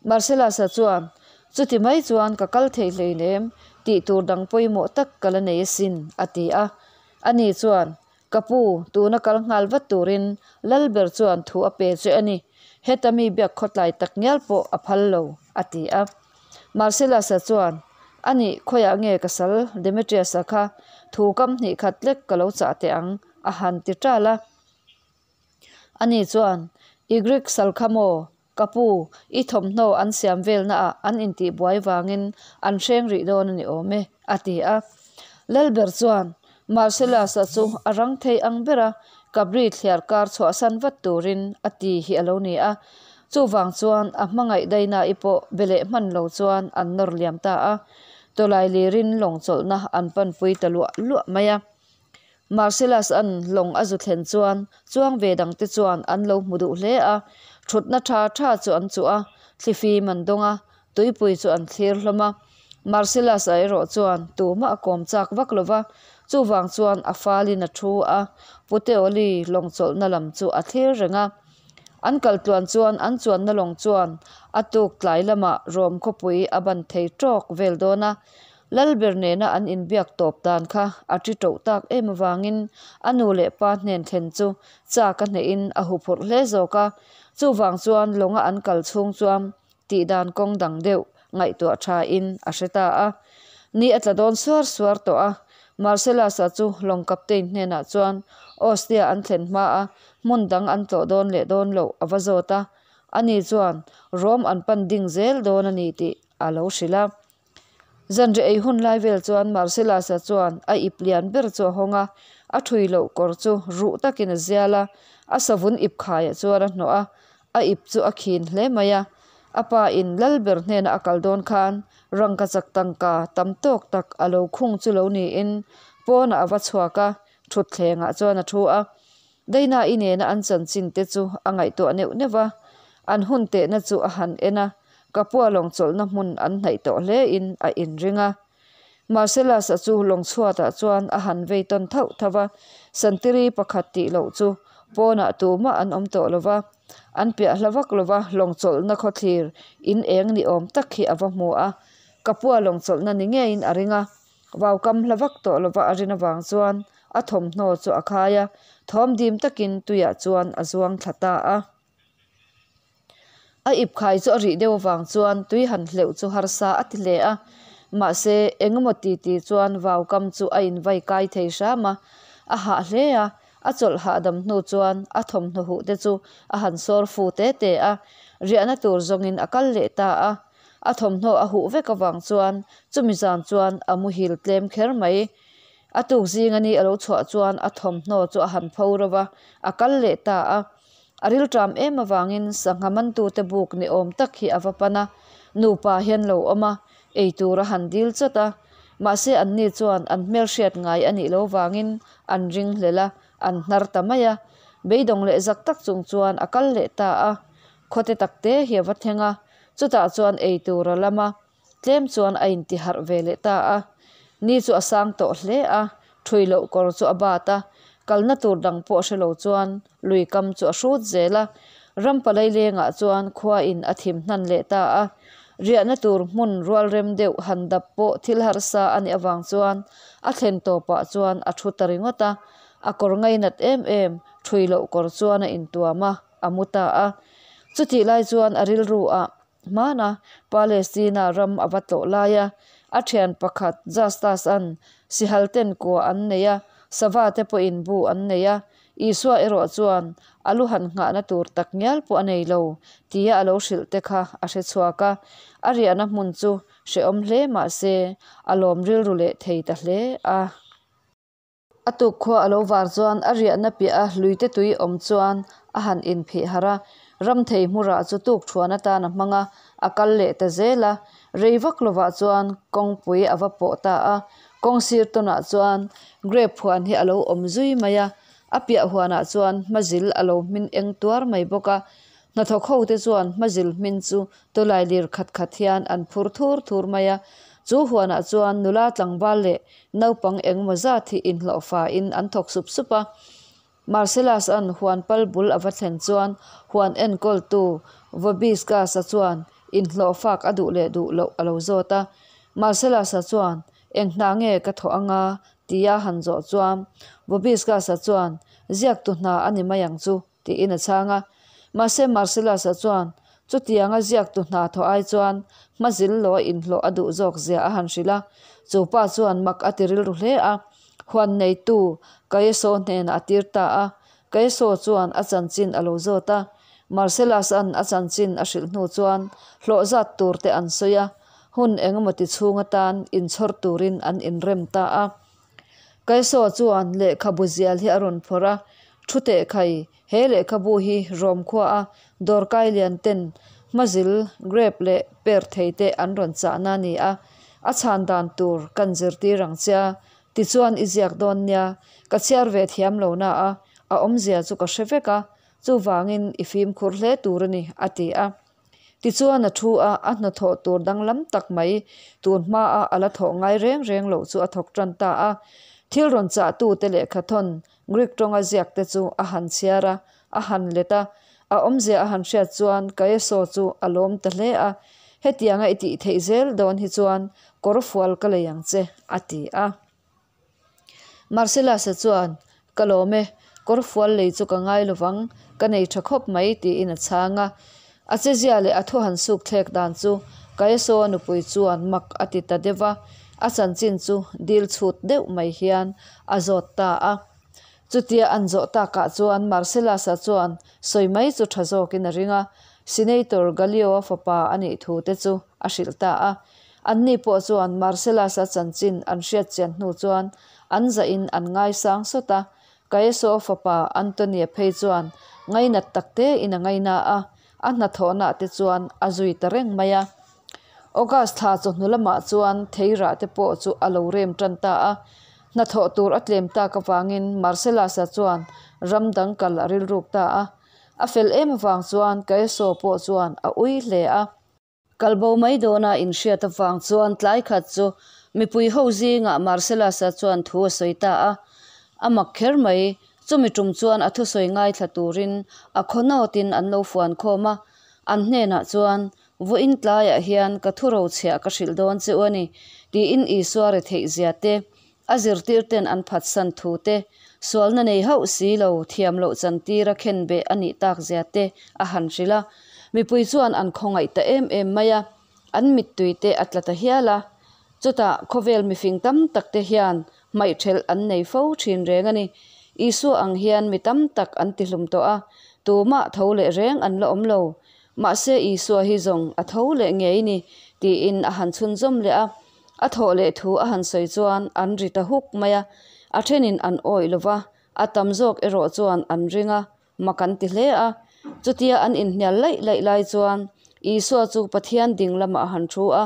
Speaker 1: Marcellus-a chuan, Chuti mai chuan ka kal thei hleinem, tih tur dang pawimawh tak ka la nei asin, a ti a. Ani chuan, Ka pu, tuna kal nghal vat turin Lalber chuan thu a pe che a ni. Heta mi biak khawtlai tak ngial pawh a phal lo, a ti a. Marcellus-a chuan, Anih, khawiah nge ka sal Demetrius-a kha thu kam hnih khat lek ka lo chah teh ang, a han ti ṭal a. Ani chuan, I Greek sal kha maw? Ka pu, i thawmhnaw an siam velnaah an intihbuai vangin an hreng rih dawn a ni awm e, a ti a. Lalber chuan Marcellus-a chu a rang thei ang bera Kabri thliar kar chhuahsan vat turin a ti hi a lo ni a. Chuvang chuan a hmangaih Daina-i pawh be leh hman lo chuan an nawr liam ta a. Tawlai lirin lawng chawlhna an panpui ta luah luah mai a. Marcellus-a'n lawng a zu thlen chuan chuang ve dangte chuan an lo hmu duh hle a, thutna tha tha chu an chuh a, thlifim an dawng a, tuipui chu an thlir hlawm a. Marcellus-a erawh chuan tumah a kawm chak vak lo va, chuvang chuan a falin a thu a, Puteoli lawng chawlhna lam chu a thlir reng a. An kal tluan chuan an chuanna lawng chuan a tuk tlai lamah Rom khawpui a ban thei tawk vel dawn a, Lalber nena an inbiak tawp dan kha a ṭi ṭoh tak em avangin a nu leh pa hnen thlen chu chak a hnehin a huphurh hle zawk a. Chuvang chuan lawnga an kal chhung chuan tihdan kawng dang deuh ngaihtuah thain a hre ta a. Ni a tla dawn suar suar tawh a, Marcellus-a chu lawng captain hnenah chuan Ostia an thlen hma a hmun dang an tlawh dawn leh dawn loh a va zawt a. Ani chuan Rome an pan ding zel dawn a ni tih a lo hrilh a. Zanriah ei hun lai vel chuan Marcellus-a chuan a ip lian ber chu a hawng a, a thui loh kawr chu ruh takin a zial a, a savun ip khaiah chuan a hnawh a, a ip chu a khin hle mai a. A pa in lal ber hnena a kal dawn khan rangkachak tangka tam tawk tak a lo khung chu lo niin pawnah a va chhuak a, thutthlengah chuan a thu a. Daina-i nena an chanchin te chu a ngaihtuah neuh neuh va, an hun tehna chu a han en a, Kapua lawng chawlhna hmun an hnaih tawh hle in a inring a. Marcellus-a chu lawng chhuatah chuan a han vei tawn thauh thauh va, Santiri pakhat tih loh chu pawnah tumah an awm tawh lo va, an piah hla vak lo va, lawng chawlhna khawthlir in eng ni awm tak hi a va hmu a, Kapua lawng chawlhna ni ngeiin a ring a. Vau kam hla vak tawh lova a rin avang chuan a thawmhnaw chu a khai a, thawm dim takin tuiah chuan a zuang thla ta a. A ip khai chu a rih deuh avang chuan tui han hleuh chu harsa a ti hle a, mahse engemaw ti ti chuan vau kam chu a invai kai thei hram a, a hah hle a, a chawlh hahdam hnu chuan a thawmhnaw huh te chu a han sawr fu te te a, riahna tur zawngin a kal leh ta a. A thawmhnaw a huh vek avang chuan chumi zan chuan a muhil tlem kher mai. A tuk zing a ni a lo chhuah chuan a thawmhnaw chu a han pho ro va, a kal leh ta a. A rilṭam em avangin sangha mantute buk ni awm tak hi a va pan a, nupa hian lo awm a, eitur a han dil chawt a. Mahse anni chuan an hmelhriat ngai a nih lo vangin an ringhlel a, an hnar ta mai a. Beidawng leh zak tak chung chuan a kal leh ta a. Khawte takte hi a va thleng a, chutah chuan eitur a lam a. Tlem chuan a intiharh ve leh ta a. Ni chu a sang tawh hle a, ṭhui loh kawr chu a bat a, kalna tur dang pawh hre lo chuan lui kam chu a hrut zel a. Rampalailengah chuan khua in a thim hnan leh ta a. Riahna tur hmun rualrem deuh han dap pawh thil harsa a nih avang chuan a thlen tawpah chuan a thu ta ringawt a. A kawr ngainat em em ṭhui loh kawr chuan a intuam a, a mu ta a. Chutih lai chuan a rilru ah Hmana Palestina ram a va tlawh laia a thian pakhat Justus-a'n sihal ten kua an nei a, sava te pawhin bu an nei a, Isua erawh chuan a lu han nghahna tur tak ngial pawh a nei lo tia a lo hrilh te kha a hre chhuak a, a riahna hmun chu hrehawm hle mah se a lawm rilru leh thei ta hle a. A tuk khua a lo var chuan a riahna piah a hluite tui awm chuan a han inphih harh a, Ramthei hmurah chu tuk thuan atan a hmang a, a kal leh ta zel a. Rei vak lovah chuan kawngpui a va pawh ta a, kawng sir tawnah chuan grape huan hi a lo awm zui mai a, a piah huanah chuan hmazil a lo hmin eng tuar mai bawk a. Hnathawk ho te chuan hmazil hmin chu tawlai lir khat khat hian an phur thur thur mai a, chu huanah chuan nula tlangval leh naupang engemaw zat hi inhlawhfa in an thawk sup sup a. Marcellus-a'n huan pal bul a va thlen chuan huan enkawltu Vobiscus-a chuan inhlawhfak a duh leh duh loh a lo zawt a. Marcellus-a chuan, Eng hna nge ka thawh anga? tia han zawh chuan Vobiscus-a chuan, Ziaktu hna a ni mai ang chu, tiin a chhang a. Mahse Marcellus-a chuan chutianga ziaktu hna thawh ai chuan hmazil law inhlawh a duh zawk zia a han hrilh a. Chu pa chuan mak a ti rilru hle a, huan neitu Kaeso hnenah a tir ta a. Kaeso chuan a chanchin a lo zawt a. Marcellus-a'n a chanchin a hrilh hnu chuan hlawh zat tur te an sawi a, hun engemaw ti chhung atan inchhawr turin an inrem ta a. Kaisaw chuan lehkhabu zial hi a rawn phawrh a, Thu teh khai, he lehkhabu hi Rom khuaa dawrkai lian ten hmazil, grape leh per thei te an rawn chahna a ni a, a chhan dan tur kan zirtir ang che a, tichuan i ziak dawn nia, ka chhiar ve thiam lo na a, a awmzia chu ka hre vek a, chuvangin i fimkhur hle tur a ni, a ti a. Tichuan a thu a, a hnathawh tur danglam tak mai tun hmaa a la thawh ngai reng reng loh chu a thawk tan ta a. Thil rawn chahtute lehkhathawn Greek tawnga ziakte chu a han chhiar a, a han let a. A awmzia a han hriat chuan Kaeso chu a lawm ta hle a, Hetianga i tih theih zel dawn hi chuan kawr fual ka lei ang che, a ti a. Marcellus-a chuan, Ka lawm e, kawr fual lei chu ka ngai lovang, ka nei tha khawp mai, tiin a chhang a. A chezia leh a thu han suk thlek dan chu Kaeso-a nupui chuan mak a ti ta deuh va, a chanchin chu dil chhut deuh mai hian a zawt ta a. Chutia an zawh takah chuan Marcellus-a chuan sawi mai chu tha zawkin a ring a, Senator Gallio-a fapa a nih thu te chu a hrilh ta a. Anni pawh chuan Marcellus-a chanchin an hriat chian hnu chuan an zahin an ngaisang sawt a, Kaeso fapa Antonia phei chuan ngainat tak tein a ngaina a, a hnathawhnaah te chuan a zui ta reng mai a. August thla chawhnu lamah chuan theirah te pawh chu a lo rem tan ta a, hnathawh tur a tlem tak avangin Marcellus-a chuan ram dang kal a rilruk ta a. A fel em avang chuan Kaeso pawh chuan a ui hle a. Kalbo mai dawna inhriat avang chuan tlai khat chu mipui ho zingah Marcellus-a chuan thu a sawi ta a. A mak kher mai, chumi tum chuan a thusawi ngaithla turin a khaw nawtin an lo fuan khawm a. An hnenah chuan, Vawiin tlaiah hian ka thu rochhiah ka hrilh dawn che u a ni, tiin Isua retheih zia te, A zirtirten an phatsan thu te, sualna nei hauh si lo, thiam loh chantir a khen beh a nih tak zia te a han hrilh a. Mipui chuan an khawngaih ta em em mai a, an mittui te a tla ta hial a. Chutah khawvel mifing tam tak te hian hmaihthelh an nei fo thin reng a ni. Isua ang hian mi tam tak an tihlum tawh a, tumah tho leh reng an la awm lo. Mahse Isua hi zawng a tho leh ngei ni, tiin a han chhunzawm leh a. A thawh leh thu a han sawi chuan an ri ta huk mai a, a thenin an awih lo va, a tam zawk erawh chuan an ring a, mak an ti hle a. Chutia an inhnial laih laih lai chuan Isua chu Pathian ding lamah a han thu a,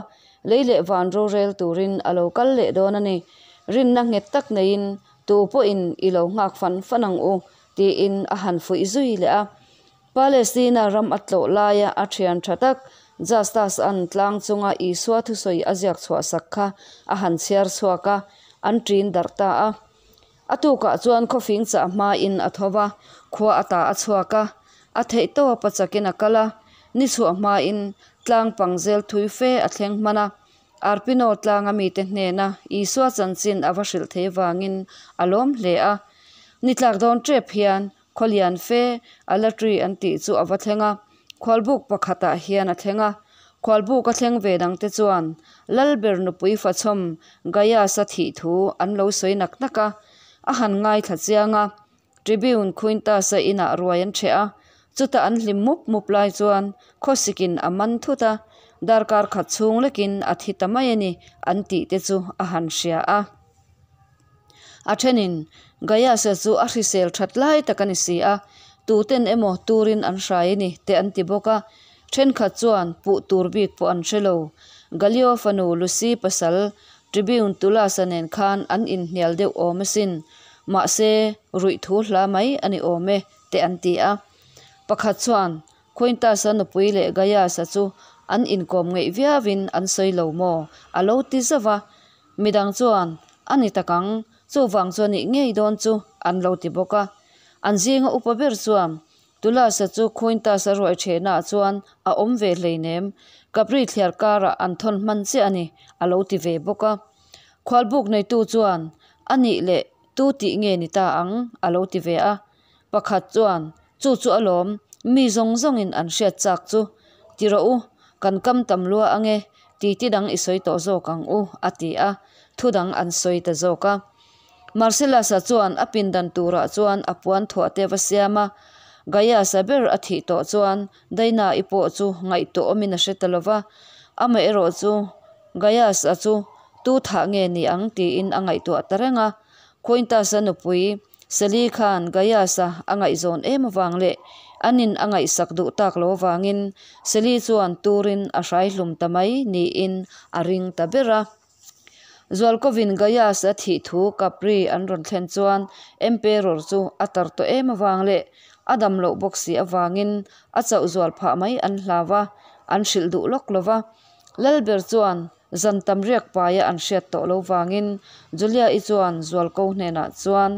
Speaker 1: lei leh van rorel turin a lo kal leh dawn a ni. Rinna nghet tak neiin tu pawhin i lo nghak fan fan ang u, tiin a han fuih zui leh a. Palestina ram a tlawh laia a thian tha tak Justus-a'n tlang chunga Isua thusawi a ziak chhuahsak kha a han chhiar chhuak a, an ṭin darh ta a. A tukah chuan khawfing chah hmain a tho va, khua ata a chhuak a, a theih tawp a chakin a kal a, ni chhuah hmain tlang pang zel thui fe a thleng hman a. Arpino tlanga mite hnena Isua chanchin a va hrilh thei vangin a lawm hle a. Ni tlak dawn tep hian khaw lian fe Alatri an tih chu a va thleng a, khualbuk pakhatah hian a thleng a. Khualbuk a thleng ve dangte chuan Lalber nupui fachhawm Gaius-a thih thu an lo sawi nak nak a, a han ngaithla chiang a. Tribune Quintus-a inah ruai an ṭheh a, chuta an hlim mup mup lai chuan khawsikin a man thut a, darkar khat chhung lekin a thi ta mai a ni an tih te chu a han hria a. A ṭhenin Gaius-a chu a hrisel ṭhat lai tak a ni si a, tuten emaw turin an hrai a ni te an ti bawk a, ṭhenkhat chuan puh tur bik pawh an hre lo. Gallio fanu Lucy pasal Tribune Tullus-a nen khan an inhnial deuh awm asin, mahse ruih thu hla mai a ni awm e, te an ti a. Pakhat chuan Quintus-a nupui leh Gaius-a chu an inkawm ngeih viauin an sawi lo maw? a lo ti zauh a. Midang chuan, A ni tak ang, chuvang chu a nih ngei dawn chu, an lo ti bawk a. An zinga upa ber chuan, Tulasa chu Quintus-a ruai ṭhehnaah chuan a awm ve hleinem, Capri thliar karah an thawn hman chiah a ni, a lo ti ve bawk a. Khualbuk neitu chuan, A nih leh tu tih nge ni ta ang? a lo ti ve a. Pakhat chuan, Chu chu alawm, mi zawng zawngin an hriat chak chu. Ti rawh u, kan kam tam lua ange, titi dang i sawi tawh zawk ang u, a ti a, thu dang an sawi ta zawk a. Marcellus-a chuan a pindan turah chuan a puan thuah te va siam a, Gaius-a ber a thih tawh chuan Daina-i pawh chu ngaihtuah awmin a hre ta lo va, amaherawh chu Gaius-a chu tu thah nge ni ang tiin a ngaihtuah ta reng a. Quintus-a nupui Sally khan Gaius-a a ngaihzawn em avang leh anin a ngaihsak duh tak lo avangin Sally chuan turin a hrai hlum ta mai niin a ring ta ber a. Zualkovin Gaius a thih thu Capri an rawn thlen chuan Emperor chu a tar tawh em avang leh a dam loh bawk si avangin a chauh zual phah mai an hlau a, an hrilh duh lawk lo va. Lalber chuan zan tam riak paia an hriat tawh lo vangin Julia-i chuan Zualko hnenah chuan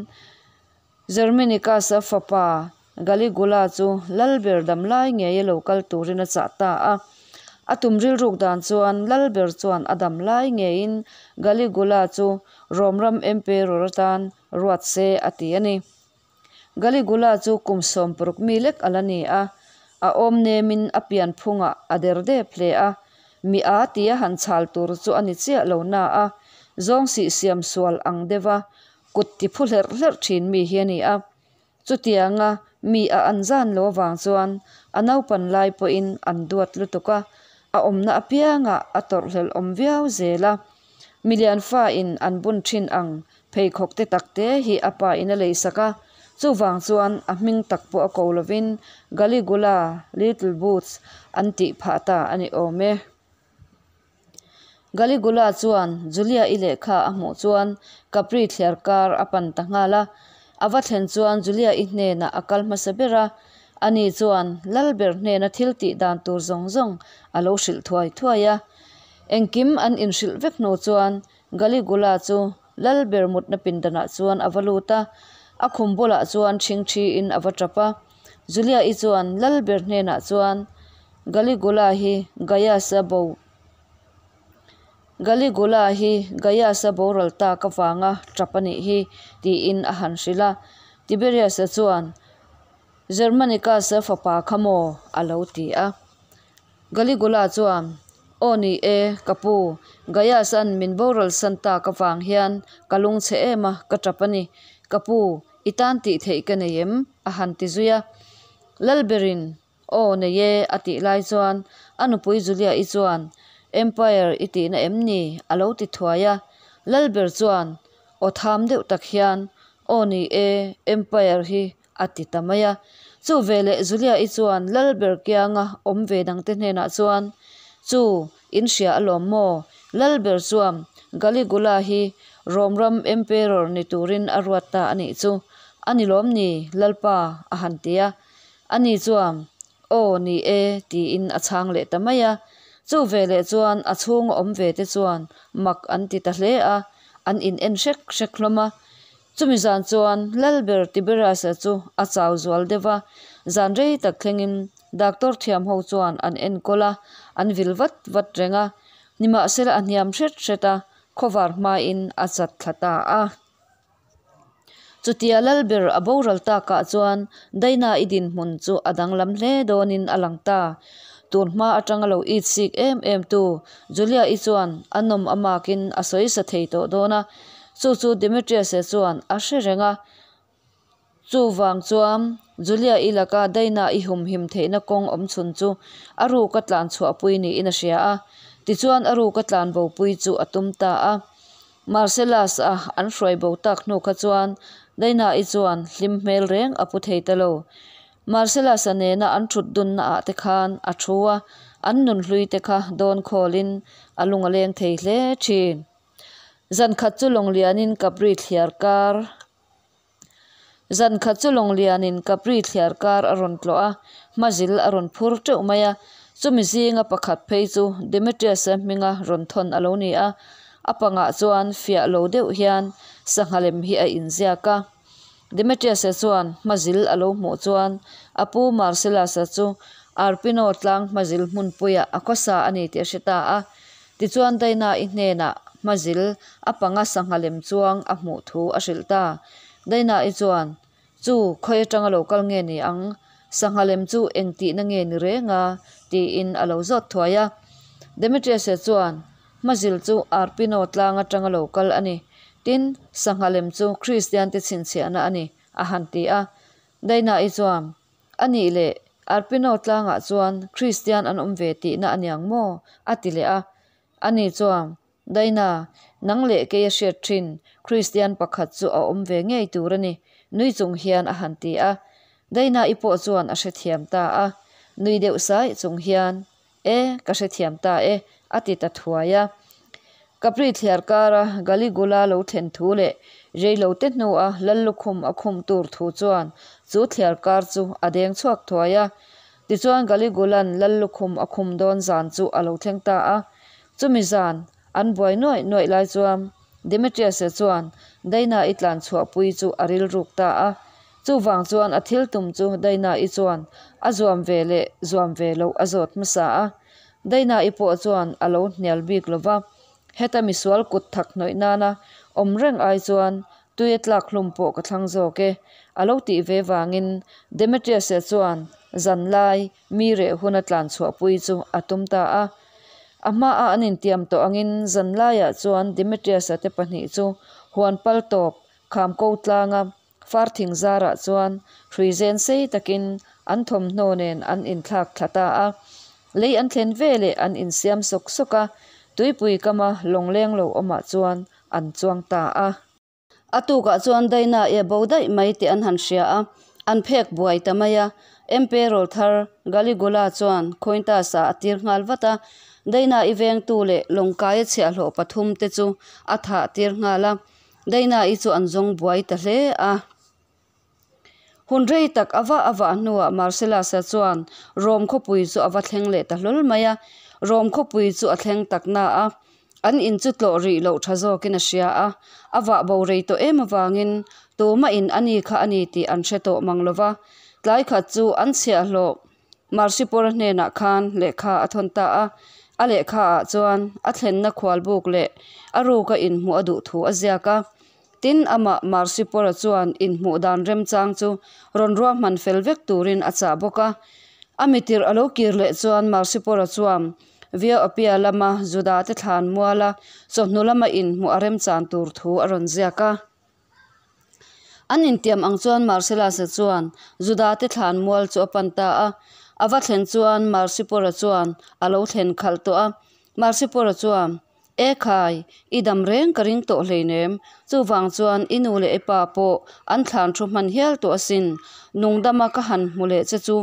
Speaker 1: Germanicus-a fapa Caligula chu Lalber damlai ngeia lo kal turin a chah ta a. A tum rilruk dan chuan Lalber chuan a damlai ngeiin Caligula chu Rom ram emperor atan ruat se a ti a ni. Caligula chu kum 60 mi lek a la ni a, a awm nemin a pian phungah a der dep hle a, mi a tia han chhal tur chu a ni chiah lo na a, zawng sih siam sual ang deuh a, Kut ti phu hlerh hlerh thin mi hi a ni a, chutianga mi a an zan lo avang chuan a naupan lai pawhin an duat lutuk a, a awmna apiangah a tawrhhlelh awm viau zel a. Milian fa in an bun thin ang pheikhawk te tak te hi a pa in a leisak a, chuvang chuan a hming tak pawh a ko lovin Caligula Little Boots an tih phah ta a ni awm e. Caligula chuan Julia-i lehkha a hmuh chuan Capri thliar kar a pan ta nghal a. A va thlen chuan Julia-i hnenah a kal hmasa ber a, ani chuan Lalber hnena thil tih dan tur zawng zawng a lo hrilh thuai thuai a. Engkim an inhrilh vek hnu chuan Caligula chu Lalber mutna pindanah chuan a va lut a, a khum bulah chuan ṭhingṭhiin a va ṭap a. Julia-i chuan Lalber hnenah chuan Caligula hi Gaius-a bo Caligula hi Gaius-a boral tak avanga ṭap a nih hi, tiin a han hrilh a. Tiberius-a chuan, Germanicus-a fapa kha maw? a lo ti a. Caligula chuan, Aw ni e, ka pu, Gaius-a'n min boral san tak avang hian ka lungchhe em a, ka ṭap a ni. Ka pu, i tan tih theih ka nei em? a han ti zui a. Lalberin Aw nei e a tih lai chuan a nupui Julia-i chuan Empire i tihna em ni? a lo ti thuai a. Lalber chuan aw tham deuh tak hian Aw ni e, Empire hi a ti ta mai a. Chu veleh Julia-i chuan Lalber kianga awm ve dangte hnenah chuan Chu, in hria alawm maw? Lalber chuan Caligula hi Rom ram Emperor ni turin a ruat ta a nih chu. A ni lawm ni, Lalpa? a han ti a. Ani chuan, Aw, ni e, tiin a chhang leh ta mai a. Chu veleh chuan a chhunga awm ve te chuan mak an ti ta hle a, an in en hrek hrek hlawm a. Chumi zan chuan Lalber Tiberius-a chu a chau zual deuh va, zan rei tak thlengin doctor thiam ho chuan an enkawl a, an vil vat vat reng a. Nimahsela a hniam hret hret a, khawvar hmain a chat thla ta a. Chutia Lalber a boral takah chuan Daina-i dinhmun chu a danglam hle dawnin a lang ta. Tun hma atanga lo it sik em em tu Julia-i chuan a nawm a makin a sawi sa thei tawh dawn a, chu chu Demetrius-a chuan a hre reng a. Chuvang chuan Julia-i laka Daina-i humhim theihna kawng awm chhun chu a ruka tlan chhuahpui niin a hria a, tichuan a ruka tlan bopui chu a tum ta a. Marcellus-a an hruai bo tak hnu kha chuan Daina-i chuan hlim hmel reng a pu thei ta lo. Marcellus-a nena an thut dunna ah te khan a thu a, an nun hlui te kha dawn khawlin a lung a leng thei hle thin. Zan khat chu Lawnglianin Capri thliar kar. Zan khat chu Lawnglianin Capri thliar kar a rawn tlawh a, hmazil a rawn phur teuh mai a. Chumi zinga pakhat phei chu Demetrius-a hminga rawn thawn a lo ni a, a pangah chuan fiah lo deuh hian sangha lem hi a inziak a. Demetrius-a chuan hmazil a lo hmuh chuan a pu Marcellus-a chu Arpino tlang hmazil hmunpuiah a khawsa a ni tih a hre ta a. Tichuan Daina-i hnenah hmazil a panga sangha lem chuang a hmuh thu a hrilh ta. Daina-i chuan, Chu, khawi atanga lo kal nge ni ang? Sangha lem chu eng tihna nge ni reng a? tiin a lo zawt thuai a. Demetrius-a chuan, Hmazil chu Arpino tlang atanga lo kal a ni. Tin, sangha lem chu Kristiante chhinchhiahna a ni, a han ti a. Daina-i chuan, A nih leh, Arpino tlangah chuan Kristian an awm ve tihna a niang maw? a ti leh a. Ani chuan, Daina, nang leh kei a hriat thin, Kristian pakhat chu a awm ve ngei tur a ni, nui chung hian a han ti a. Daina-i pawh chuan a hrethiam ta a. Nui deuh saih chung hian, E, ka hrethiam ta e, a ti ta thuai a. Capri thliar kara Caligula lo thlen thu leh reilote hnua Lallukhum a khum tur thu chuan chu thliar kar chu a deng chhuak thuai a. Tichuan Caligula'n Lallukhum a khum dawn zan chu a lo thleng ta a. Chumi zan an buai nuaih nuaih lai chuan Demetrius-a chuan Daina-i tlan chhuahpui chu a rilruk ta a. Chuvang chuan a thil tum chu Daina-i chuan a zuam ve leh zuam ve loh a zawt hmasa a. Daina-i pawh chuan a lo hnial bik lo va, heta misual kut thak hnawih nana awm reng ai chuan tui a tlak hlum pawh ka thlang zawk e a lo tih ve vangin Demetrius-a chuan zan lai mi reh huna tlan chhuahpui chu a tum ta a. A hmaah an intiam tawh angin zan laiah chuan Demetrius-a te pahnih chu huan pal tawp kham ko tlanga Far thing zarah chuan hrui zen sei takin an thawmhnaw nen an inthlak thla ta a. Lei an thlen veleh an insiam sawk sawk a, tuipui kama lawngleng lo awmah chuan an chuang ta a.
Speaker 2: A tukah chuan Daina e bo daih mai tih an han hria a, an phek buai ta mai a. Emperor thar Caligula chuan Quintus-a a tir nghal vat a, Daina i vengtu leh lawngkaia chhiahhlawh pathum te chu a thah tir nghal a. Daina-i chu an zawng buai ta hle a. Hun rei tak a vah a vah hnuah Marcellus-a chuan Rome khawpui chu a va thleng leh ta hlawl mai a. Rome khawpui chu a thleng tak na a, an in chu tlawh rih loh tha zawkin a hria a. A vah bo rei tawh em avangin tumah in a ni kha a ni tih an hre tawh mang lo va. Tlai khat chu an chhiahhlawh Marsipora hnenah khan lehkha a thawn ta a, a lehkhaah chuan a thlenna khualbuk leh a ruka inhmuh a duh thu a ziak a. Tin, amah Marsipora chuan inhmuh dan remchang chu rawn ruahman fel vek turin a chah bawk a. A mitirh a lo kir leh chuan Marsipora chuan Via Appia lama Judate thlan muala chawhnu lama inhmuh a remchan tur thu a rawn ziak a. An intiam ang chuan Marcellus-a chuan Juda-te thlan mual chu a pan ta a. A va thlen chuan Marsipora chuan a lo thlen khalh tawh a. Marsipora chuan, E khai, i dam reng ka ring tawh hleinem. Chuvang chuan i nu leh i pa pawh an thlan thu hman hial tawh asin. Nungdama ka han hmu leh che chu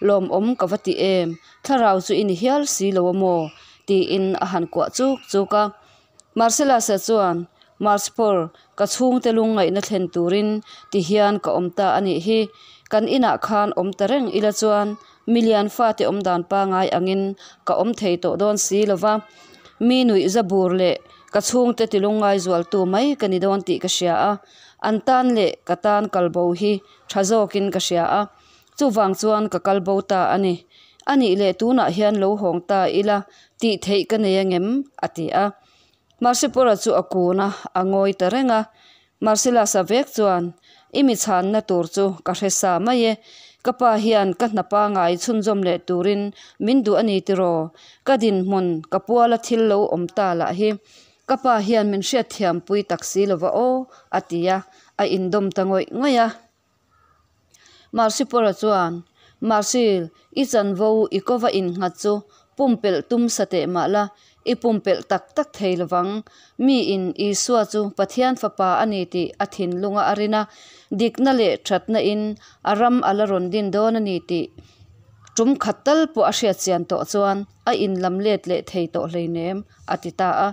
Speaker 2: lawmawm ka va ti em. Thlarau chu i ni hial si lo a maw? tiin a han kuah chuk chuk a. Marcellus-a chuan, Marspor, ka chhungte lungngaihna thlen turin ti hian ka awm ta a nih hi. Kan inah khan awm ta reng ila chuan Milian fate awmdan pangai angin ka awm thei tawh dawn si lo va, mi nuih za bur leh ka chhungte tilungngai zualtu mai ka ni dawn tih ka hria a, an tan leh ka tan kalbo hi tha zawkin ka hria a, chuvang chuan ka kalbo ta a ni. A nih leh tunah hian lo hawng ta ila tih theih ka nei angem? a ti a. Marsipora chu a kun a, a ngawi ta reng a. Marcellus-a vek chuan, I mi chhanna tur chu ka hre sa mai e. Ka pa hian ka hna pangai chhunzawm leh turin min duh a ni tiraw? Ka dinhmun, ka puala thil lo awm ta lah hi. Ka pa hian min hriatthiampui tak si lova aw, a ti a, a indawm ta ngawih ngawih a. Marsipora chuan, Marsil, i chanvo i kova innghat chu pumpelh tum sa teh mah la, i pumpelh tak tak thei lovang. Miin Isua chu Pathian Fapa a ni tih a thinlunga a rin a, dikna leh thatna in a ram a la rawn din dawn a ni tih tum khat tal pawh a hriatchian tawh chuan a inlam let leh thei tawh hleinem, a ti ta a.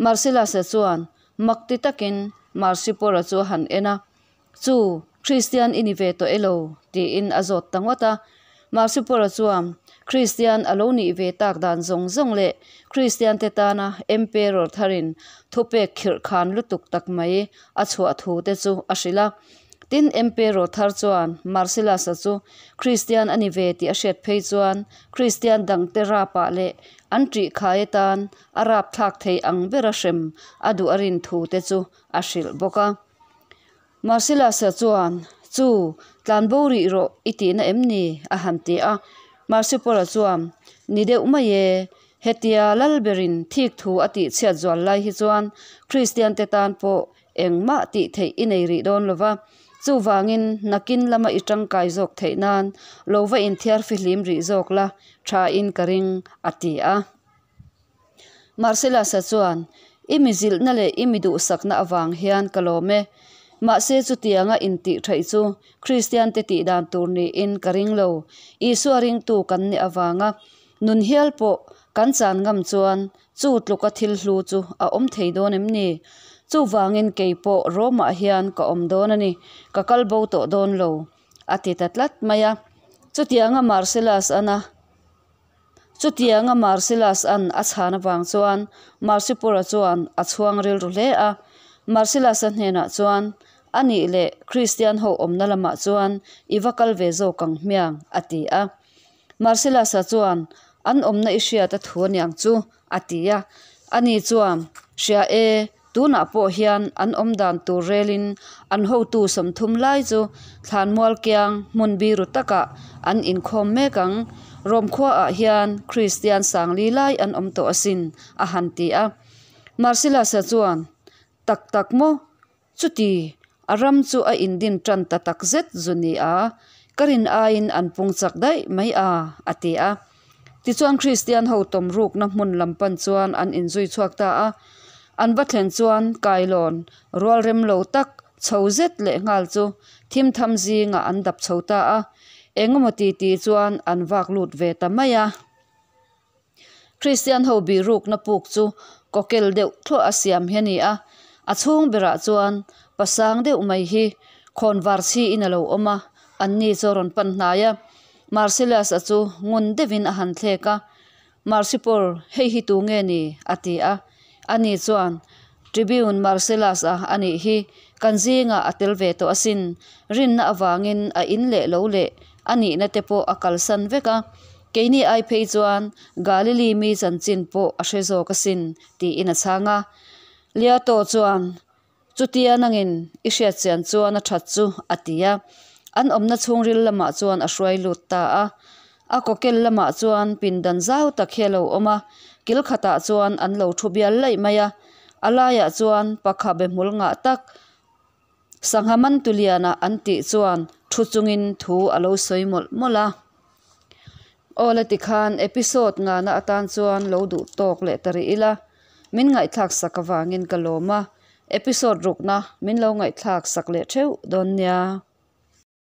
Speaker 2: Marcellus-a chuan mak ti takin Marsipora chu a han en a. Chu, Kristian i ni ve tawh elo? tiin a zawt ta ngawt a. Marsipora chuan Kristian a lo nih ve tak dan zawng zawng leh Kristiante tana Emperor tharin thupek khirh khan lutuk tak mai a chhuah thu te chu a hrilh a. Tin, Emperor thar chuan Marcellus-a chu Kristian a ni ve tih a hriat phei chuan Kristian dangte rapah leh an ṭih khai atan a rapthlak thei ang bera hrem a duh a rin thu te chu a hrilh bawk a. Marcellus-a chuan, Chu, tlanbo rih rawh i tihna em ni? a han ti a. Marcipora chuan, Ni deuh mai e, hetia Lalberin thik thu a tih chhiat zual lai hi chuan Kristiante tan pawh engmah tih theih i nei rih dawn lo va, chuvangin nakin lama i tangkai zawk theih nan lo va inthiar fihlim rih zawk la thain ka ring, a ti a. Marcellus-a chuan, I mi zilhna leh i mi duhsakna avang hian ka lawm e. Mahse chutianga intih theih chu Kristiante tih dan tur niin ka ring lo. Isua ringtu kan nih avanga nun hial pawh kan chan ngam chuan chu tluka thil hlu chu a awm thei dawn em ni? Chuvangin kei pawh Rome-ah hian ka awm dawn a ni, ka kal bo tawh dawn lo, a ti ta tlat mai a. Chutianga Marcellus-an a. Chutianga Marcellus-a'n a chhan avang chuan Marsipura chuan a chhuang rilru hle a. Marcellus-a hnenah chuan, A nih leh Kristian ho awmna lamah chuan i va kal ve zawk ang hmiang, a ti a. Marcellus-a chuan, An awmna i hriat a thu aniang chu, a ti a. Ani chuan, Hria e, Tunah pawh hian an awm dan tur relin an hotu 30 lai chu Thlanmual kiang hmun biru takah an inkhawm mek ang. Rom khuaah hian Kristian sangli lai an awm tawh asin, a han ti a. Marcellus-a chuan, Tak tak maw? Chuti, a ram chu a indin tan ta tak zet zu ni a, ka rin aiin an pung chak daih mai a, a ti a. Tichuan Kristian ho tawm rukna hmun lam pan chuan an inzui chhuak ta a. An va thlen chuan kailawn rual rem lo tak chho zet leh nghal chu thim tham zingah an dap chho ta a. Engemaw ti ti chuan an vak lut ve ta mai a. Kristian ho bihrukna puk chu kawkel deuh thluah a siam hi a ni a, a chhung berah chuan pasang deuh mai hi khawnvar chhiin a lo awm a, anni chu a rawn pan hnai a. Marcellus-a chu ngun deuhin a han thlek a, Marcipor, hei hi tu nge ni? a ti a. Ani chuan, Tribune Marcellus-a a nih hi, kan zingah a tel ve tawh asin, rinna avangin a in leh lo leh a nihna te pawh a kalsan vek a, keini ai phei chuan Galili mi chanchin pawh a hre zawk asin, tiin a chhang a. Liato chuan, Chutia nangin i hriatchian chuan a that chu, a ti a. An awmna chhungril lamah chuan a hruai lut ta a. A kawkel lamah chuan pindan zau tak hi a lo awm a, kil khatah chuan an lo thu bial laih mai a. A laiah chuan pakha be hmul ngah tak Sangha Mantuliana an tih chuan thu chungin thu a lo sawi mawlh mawlh a. Aw la tikhan episode ngana atan chuan lo duh tawk leh ta rih ila, min ngaihthlak sak avangin ka lawm a, episode rukna min lo ngaihthlak sak leh theuh dawn nia.